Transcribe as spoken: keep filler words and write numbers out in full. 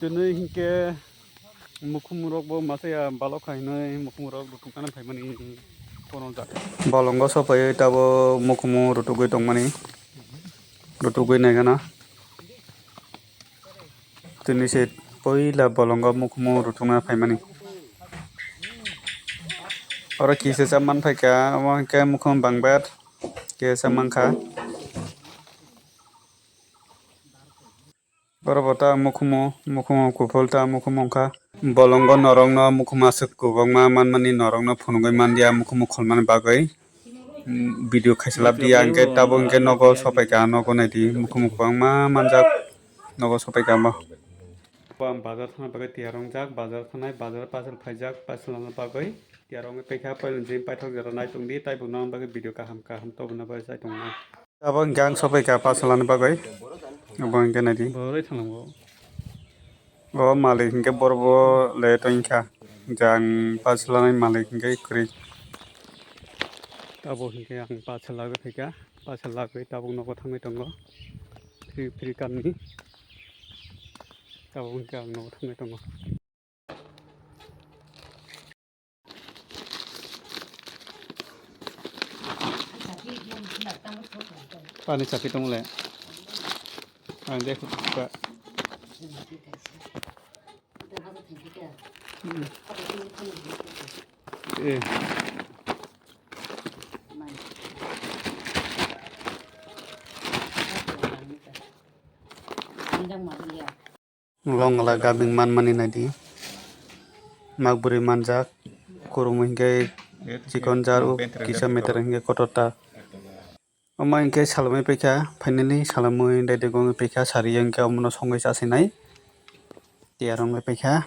Tini hinkhe mukhumrok bo masa ya balok kha hinwi mukhumrok rutuk nani phaimani kono ja. Bolongo sopaiwi tabo mukhumu rutugwi tongmani, rutugwi naigana. Tini se poila bolongo mukhumu rutukna phaimani. Oro kisa cha man phaikha, omo hinkhe mukhum bangber kisa mankha. Borok bo ta mukhumu, mukhumu kuphul ta mukhumu wngkha. Bolongo norokno mukhumu aswk kwbangma manmani norokno phunugwi manliya mukhumu kholmani bagwi. Mm, video khaisa lab diya hwnkhe tabuk hwnkhe nogo sopaikha, nogo naidi mukhumu kwbangma manjak nogo sopaikha omo. Bo ang bazar thana bagwi tiyar wngjak, bazar thanai, bazar parcel phaijak, parcel lana bagwi tiyar wngwi paikha, poilani jini paithak jora nai tongdi, tei bo nang bagwi video kaham kaham tobwna bagwi chai tongnai. Abo hwnkhe ang sopaikha parcel lana bagwi. Abo hwnkhe naidi. Boroi thanglango. O malik hwnkhe borok bo le tongkha. Jang parcel lanai malik hwnkhe kwrwi. Abo hwnkhe ang parcel lagwi phaikha. Parcel lagwi tabuk nogo thangwi tongo. Free, free kanni. Tabuk hwnkhe ang nogo thangwi tongo. Pani chapi tong le. Ang de khutka. Eh. Longla gabing manmani naidi. Mak bwrwi manjak. Kurumo hinkhe chikon jar, uk kisa meter hinkhe kotor ta. Omo hinkhe salamwi paikha, finally salamwi daidai gongwi paikha, sari hinkhe omono songwi chasinai. Tiyar wngwi paikha.